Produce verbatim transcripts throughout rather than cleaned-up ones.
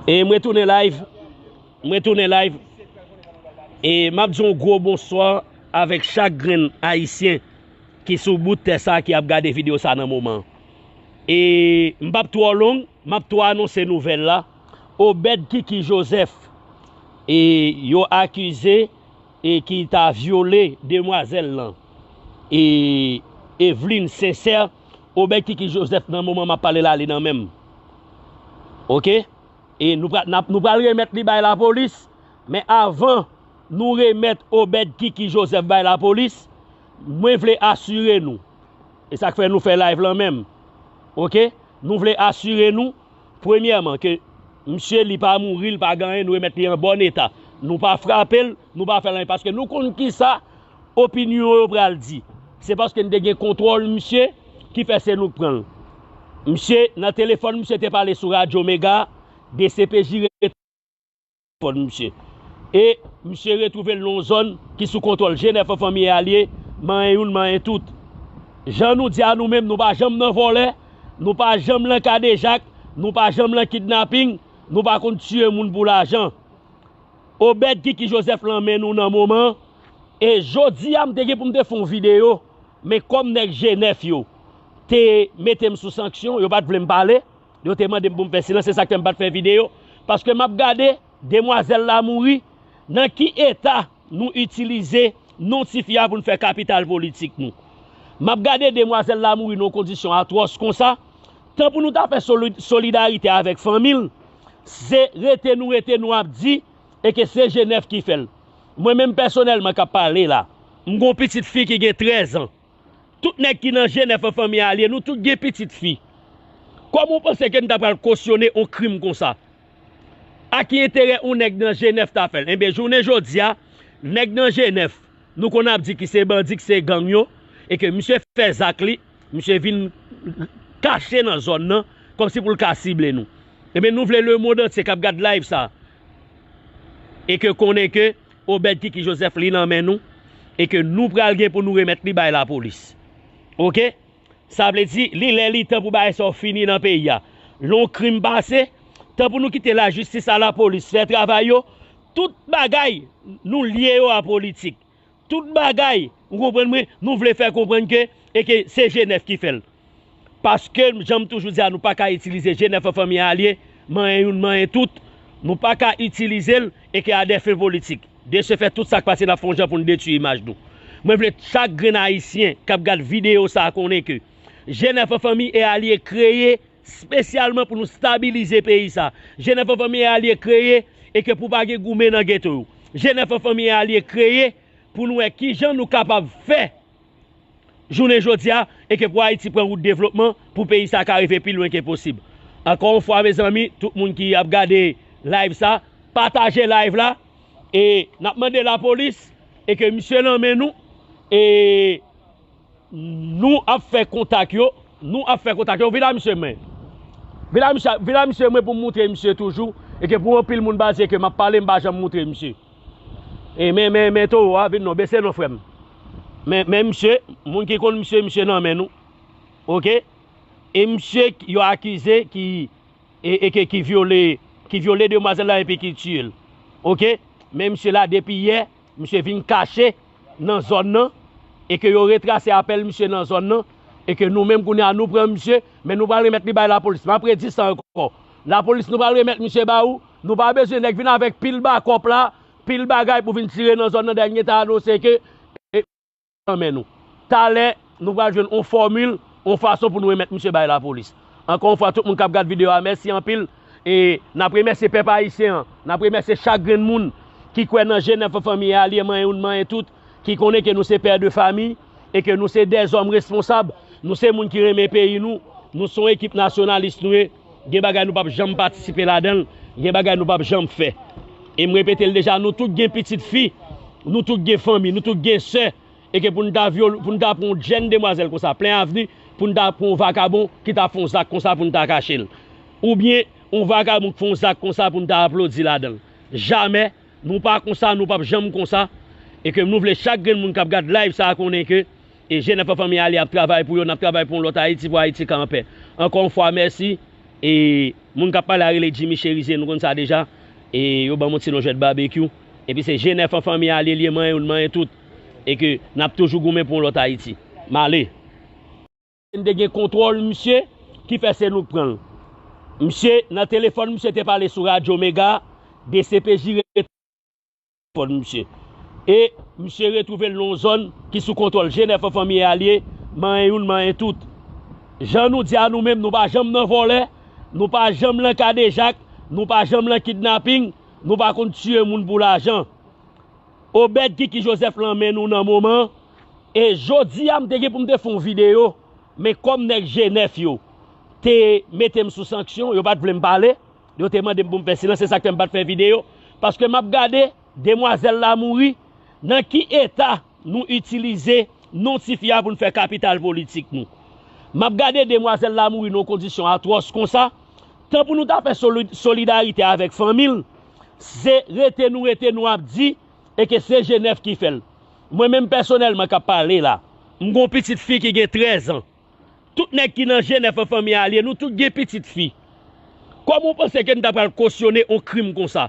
E mwen tounen live. Mwen tounen live. E m ap di yon gwo bonswa avèk chak grenn Ayisyen ki sou bout tè sa ki ap gade videyo sa nan moman. E m p ap twò long, m ap twò anonse nouvèl la. Obed Kiki Joseph, e yo akize e ki ta vyole demwazèl lan. E Eveline Sincère, Obed Kiki Joseph nan moman m ap pale la, li nan men m. Oke? E nou pral, n ap, nou pral remèt li bay lapolis, men avan nou remèt Obed Kiki Joseph bay lapolis, mwen vle asire nou, e sa k fè nou fè live lan menm, oke? Nou vle asire nou, premyèman, ke misye li pa mouri, li pa gen anyen, nou remèt li an bòn eta. Nou pa frape l, nou pa fè l anyen, paske nou konn kisa opinyon yo pral di. Se paske n te gen kontwòl misye ki fè se nou k pran l. Misye, nan telefòn, misye te pale sou Radyo Mega, D C P J rete telefòn misye. E misye retwouve l nan yon zòn ki sou kontwòl G nèf an fanmi e alye, manyen youn, manyen tout. Jan nou di a nou menm, nou pa janm nan vòlè, nou pa janm nan kadejak, nou pa janm nan kidnaping, nou pa konn tiye moun pou lajan. Obed Kiki Joseph lan men nou nan moman. E jodi a, m te gen pou m te fè yon videyo, men kòm nèg G nèf yo te mete m sou sanksyon, yo pa t vle m pale, yo te mande m pou m fè silans, se sa k fè m pa t fè videyo. Paske m ap gade, demwazèl la mouri, nan ki eta nou itilize non ti fi a pou n fè kapital politik nou. M ap gade demwazèl la mouri nan yon kondisyon atwòs konsa, tan pou nou ta fè soli-, solidarite avèk fanmi l, se rete nou rete nou ap di, e ke se G nèf ki fè l. Mwen menm pèsonèlman k ap pale la, m gon pitit fi ki gen trèz an. Tout nèg ki nan G nèf an fanmi alye, nou tout gen pitit fi. Kòman w panse ke n ta pral kosyone yon krim konsa? A ki enterè yon nèg nan G nèf ta fè l? Enben, jounen jodi a, nèg nan G nèf, nou konn ap di ki se bandi, ki se gang yo, e ke misye fè zak li, misye vin kache nan zòn nan, kòmsi pou l ka sible nou. Enben, nou vle lemonn antye k ap gad live sa, e ke konnen ke Obed Kiki Joseph li nan men nou, e ke nou pral gen pou nou remèt li bay lapolis. Oke? Sa vle di, li lè li tan pou bagay sa yo fini nan peyi a. Lè yon krim pase, tan pou nou kite lajistis a lapolis fè travay yo, tout bagay nou lye yo a politik. Tout bagay, ou konprann mwen, nou vle fè konprann ke, e ke se G nèf ki fè l. Paske, jan m toujou di a, nou pa ka itilize G nèf an fanmi alye, manyen youn, manyen tout. Nou pa ka itilize l e ke a dè fen politik. De se fè, tout sa k pase, n ap fè yon jan pou n detwi imaj nou. Mwen vle chak grenn Ayisyen k ap gad videyo sa a konnen ke G nèf an fanmi e alye kreye espesyalman pou nou stabilize peyi sa. G nèf an fanmi e alye kreye e ke pou pa gen goumen nan geto yo. G nèf an fanmi e alye kreye pou nou wè kijan nou kapab fè jounen jodi a, e ke pou Ayiti pran wout devlopman, pou peyi sa ka rive pi lwen ke posib. Ankò yon fwa, mezanmi, tout moun ki ap gade live sa, pataje live la, e n ap mande lapolis, e ke misye nan men nou, e nou ap fè kontak yo, nou ap fè kontak yo, vin a misye mwen. Vin a misye, vin a misye mwen pou m moutre misye toujou, e ke pou anpil moun baze ke m ap pale, m pa janm moutre misye. E men, men, men towo a vin non, bese non frè m. Men, men misye, moun ki konn misye, misye nan men nou. Oke? E misye k-, yo akize ki, e, e ke, ki vyole, ki vyole demwazèl la epi ki tiye l. Oke? Men misye la depi yè, misye vin kache nan zòn nan, e ke yo retrase apèl misye nan zòn nan, e ke nou menm kounye a nou pran misye, men nou pral remèt li bay lapolis. M ap redi sa ankò. Lapolis, nou pral remèt misye ba ou, nou pa bezwen nèg vin avèk pil bakòp la, pil bagay pou vin tire nan zòn nan, dènye ta anonse ke, e, nan men nou. Talè, nou pral jwenn on fòmil, on fason pou nou remèt misye bay lapolis. Ankò yon fwa, tout moun k ap gad videyo a, mèsi anpil. E n ap remèsye pèp ayisyen an, n ap remèsye chak grenn moun ki kwè nan G nèf an fanmi alye, manyen youn, manyen tout, ki konnen ke nou se pè de fami, e ke nou se dèzòm responsab, nou se moun ki renmen peyi nou, nou se yon ekip nasyonalis nou ye, gen bagay nou p ap janm patisipe ladan l, gen bagay nou p ap janm fè. E m repete l deja, nou tout gen pitit fi, nou tout gen fanmi, nou tout gen sè, e ke pou n ta vyole, pou n ta pran yon jèn demwazèl konsa, plen avni, pou n ta pran yon vakabon ki ta fè yon zak konsa pou n ta kache l. Oubyen, yon vakabon k fè yon zak konsa pou n ta aplodi ladan l. Jamè, nou pa konsa, nou p ap janm konsa. E ke nou vle chak grenn moun k ap gad live sa a konnen ke, e G nèf an fanmi alye ap travay pou yo, n ap travay pou yon lòt Ayiti, pou Ayiti ka anpè. Ankò yon fwa, mèsi. E Moun k ap pale a rele Jimmy Cherizier, nou konn sa deja. E yo ban m yon ti non jwèt babekyou. Epi se G nèf an fanmi alye l ye, manyen youn, manyen tout. E ke n ap toujou goumen pou yon lòt Ayiti. M ale. N te gen kontwòl misye, ki fè se nou k pran l. Misye, nan telefòn, misye te pale sou Radyo Mega, D C P J rete telefòn misye. E misye retwouve l nan yon zòn ki sou kontwòl G nèf an fanmi alye, manyen youn, manyen tout. Jan nou di a nou menm, nou pa janm nan vòlè, nou pa janm nan kadejak, nou pa janm nan kidnaping, nou pa konn tiye moun pou lajan. Obed Kiki Joseph lan men nou nan moman an. E jodi a, m te gen pou m te fè yon videyo, men kòm nèg G nèf yo te mete m sou sanksyon, yo pa t vle m pale, yo te mande m pou m fè silans, se sa k fè m pa t fè videyo. Paske m ap gade demwazèl la mouri, nan ki eta nou itilize non tifi a pou n fè kapital politik nou. M ap gade demwazèl la mouri nan yon kondisyon atwòs konsa, tan pou nou ta fè soli-, solidarite avèk fanmi l, se rete nou rete nou ap di, e ke se G nèf ki fè l. Mwen menm pèsonèlman k ap pale la, m gen yon pitit fi ki gen trèz an. Tout nèg ki nan G nèf an fanmi alye, nou tout gen pitit fi. Kòman w panse ke n ta pral kosyone yon krim konsa?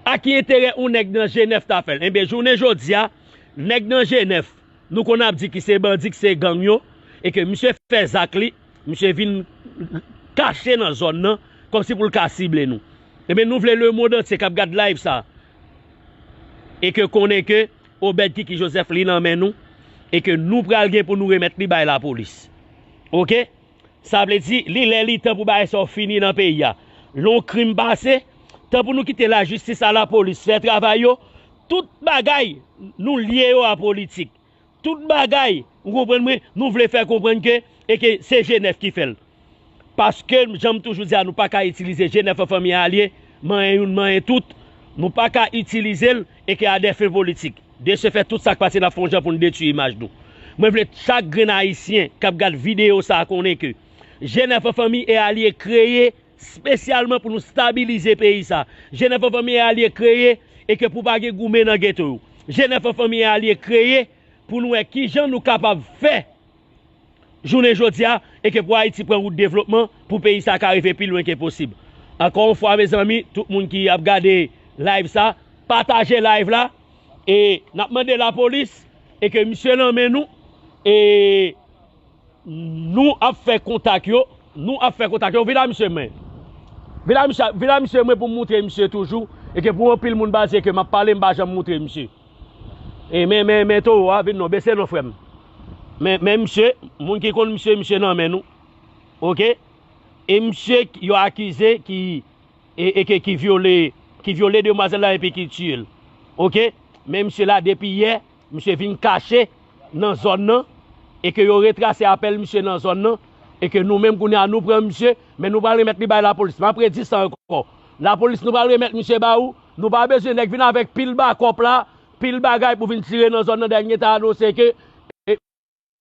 A ki enterè yon nèg nan G nèf ta fè l? Enben, jounen jodi a, nèg nan G nèf, nou konn ap di ki se bandi, ki se gang yo, e ke misye fè zak li, misye vin kache nan zòn nan, kòmsi pou l ka sible nou. Enben, nou vle lemonn antye k ap gad live sa, e ke konnen ke Obed Kiki Joseph li nan men nou, e ke nou pral gen pou nou remèt li bay lapolis. Oke? Sa vle di, li lè li tan pou bagay sa yo fini nan peyi a. Lè yon krim pase, tan pou nou kite lajistis a lapolis fè travay yo, tout bagay nou lye yo a politik. Tout bagay, ou konprann mwen, nou vle fè konprann ke, e ke se G nèf ki fè l. Paske, jan m toujou di a, nou pa ka itilize G nèf an fanmi alye, manyen youn, manyen tout. Nou pa ka itilize l, e ke a dè fen politik. De se fèt, tout sa k pase, n ap fè yon jan pou n detwi imaj nou. Mwen vle chak grenn Ayisyen k ap gad videyo sa a konnen ke G nèf an fanmi e alye kreye espesyalman pou nou stabilize peyi sa. G nèf an fanmi e alye kreye e ke pou pa gen goumen nan geto yo. G nèf an fanmi e alye kreye pou nou wè kijan nou kapab fè jounen jodi a, e ke pou Ayiti pran wout devlopman, pou peyi sa ka rive pi lwen ke posib. Ankò yon fwa, mezanmi, tout moun ki ap gade live sa, pataje live la, e n ap mande lapolis, e ke misye nan men nou, e nou ap fè kontak yo, nou ap fè kontak yo, vin la misye mwen. Vin la misye, vin la misye mwen pou m moutre misye toujou, e ke pou anpil moun pa di ke m ap pale, m pa janm moutre misye. E men, men, men towo a, vin non, bese non, frè m. Men, men misye, moun ki konn misye, misye nan men nou. Oke? E misye yo akize ki, e, e ke, ki vyole, ki vyole demwazèl la epi ki tiye l. Oke? Men misye la depi yè, misye vin kache nan zòn nan, e ke yo retrase apèl misye nan zòn nan, e ke nou menm kounye a nou pran misye, men nou pral remèt li bay lapolis. M ap redi sa ankò. Lapolis, nou pral remèt misye ba ou, nou pa bezwen nèg vin avèk pil bakòp la, pil bagay pou vin tire nan zòn nan, dènye ta anonse ke, e,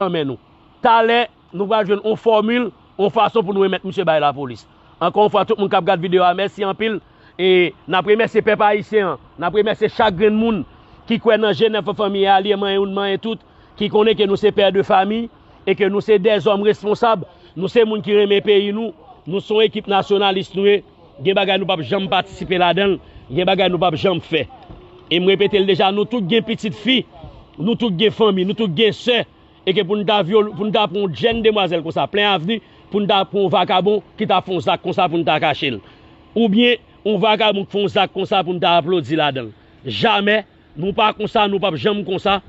nan men nou. Talè, nou pral jwenn on fòmil, on fason pou nou remèt misye bay lapolis. Ankò yon fwa, tout moun k ap gad videyo a, mèsi anpil. E n ap remèsye pèp ayisyen an, n ap remèsye chak grenn moun ki kwè nan G nèf an fanmi e alye, manyen youn, manyen tout, ki konnen ke nou se pè de fanmi, e ke nou se dèzòm responsab, nou se moun ki renmen peyi nou, nou se yon ekip nasyonalis nou ye, gen bagay nou p ap janm patisipe ladan l, gen bagay nou p ap janm fè. E m repete l deja, nou tout gen pitit fi, nou tout gen fanmi, nou tout gen sè, e ke pou n ta vyole, pou n ta pran yon jèn demwazèl konsa, plen avni, pou n ta pran yon vakabon ki ta fè yon zak konsa pou n ta kache l. Oubyen, yon vakabon k fè yon zak konsa pou n ta aplodi ladan l. Jamè, nou pa konsa, nou p ap janm konsa.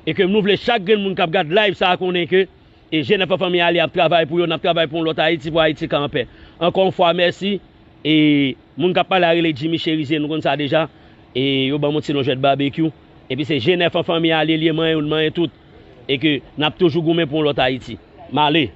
E ke nou vle chak grenn moun k ap gad live sa a konnen ke, e, G nèf an fanmi alye ap travay pou yo, n ap travay pou yon lòt Ayiti, pou Ayiti ka anpè. Ankò yon fwa, mèsi. E moun k ap pale a rele Jimmy Cherizier, nou konn sa deja. E yo ban m yon ti non jwèt babekyou. Epi se G nèf an fanmi alye l ye, manyen youn, manyen tout. E ke n ap toujou goumen pou yon lòt Ayiti. M ale.